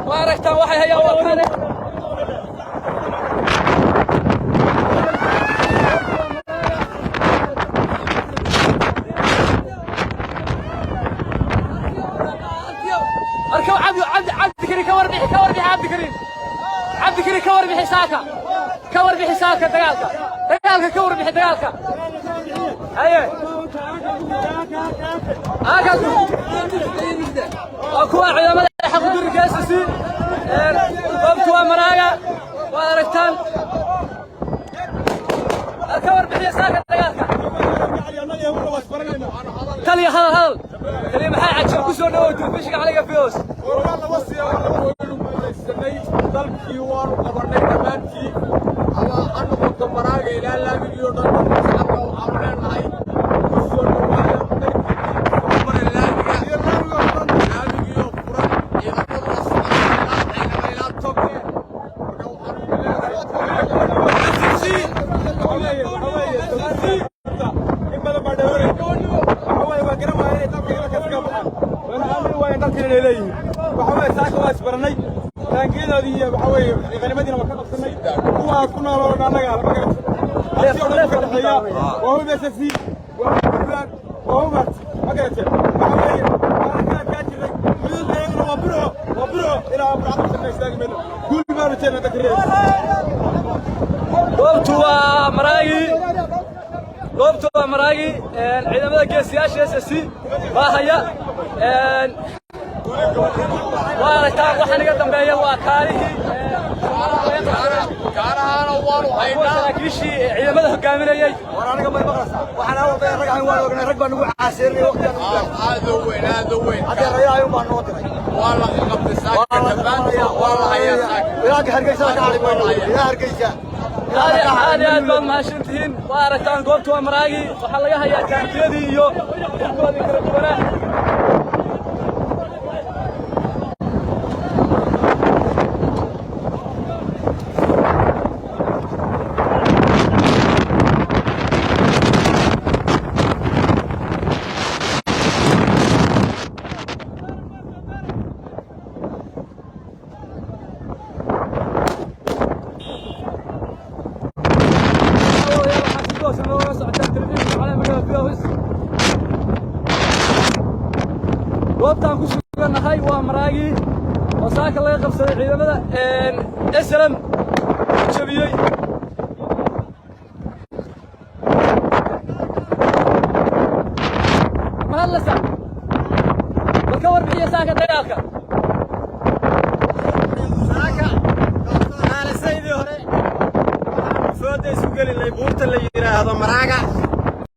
Waa aragtaan waxay hayaan waa kale. Arkow Cabdi, Cabdi, Cabdikariin, ka warbixi, ka warbixi. Cabdikariin, Cabdikariin, ka warbixi saaka, ka warbixi saaka dagaalka, dagaalka ka warbixi dagaalka. Haye, aagaas waa kuwa ciidamada xaqudirirka SSC. Goobtu waa Maraaga, waad aragtaan. Ka warbixiya saaka dagaalka. Taliya, hadal, hadal. Taliya maxaa cajab ku soo dhawow telefishinka caliga fios. Dalkii waanu qabanay dhammaantii, ama ha noqoto Maraaga ilaa laamigii oo dhan. Dadka shacabka waxaanu leenahay ku soo dhawaada dalkii, mara laamiga, laamigii oo furan, ciidamadu waa socdaan ilaa Caynaba ilaa Toge. Marka waxaanu leenahay SSC. In badan baa dhawaray. Waxa weeye waa garan waayeen inay dalka ila kaga baxaan, waana aamini waayeen dalkan inay leeyihiin. Waxa weeye saaka waa isbaranay, taangiyadoodii iyo waxa weeye qaniimadiina waa ka qabsanay. Kuwaas ku nool oo dhan annaga ma garat hanti oo dhan ka dhexeeya. Waa hub SSC, waa hub Puntland, waa hub Harti, ma garateen? Waxa weeye waana ka adkaa jirnay xuduudda iyaguna. Waa Burco, waa Burco, ilaa Burco qabsanay, istaagi mayno. Guul baanu jeedna dadka reer. Goobtu waa Maraagi, goobtu waa Maraagi. Ciidamada geesiyaasha SSC baa haya. Waa aragtaan waxaan iga dambeeya waa kaalihii Kaanahaana waanu kuwa haynaa. Saraakiishii ciidamada hogaaminayey. War aniga may maqlaysaa? Waxaan awalba rag ahayn waan ognay, rag baa nagu caaseerinay waqtigaan ugu gaarnay. Aad u weyn, aad u weyn. Haddee ilaahay un baa noo diray. Waa la qabtay saaka dhammaantood, waa la hayaa saaka. Ilaa Hargeysa ka hadhi mayno, ilaa Hargeysa. Aad aad iyo aad baad mahadsantihiin. Waa aragtaan, goobtu waa Maraagi. Waxaa laga hayaa taangiyadii iyo hubkoodii kala duwanaa. Waxaa si toosan looga socotaan telefishinka caalamiga POS. Goobtaan ku sugannahay waa Maraagi oo saaka laga qabsaday ciidamada SLM jabiyey. Ma hadlaysaa? Bal ka warbixiya saaka dagaalka.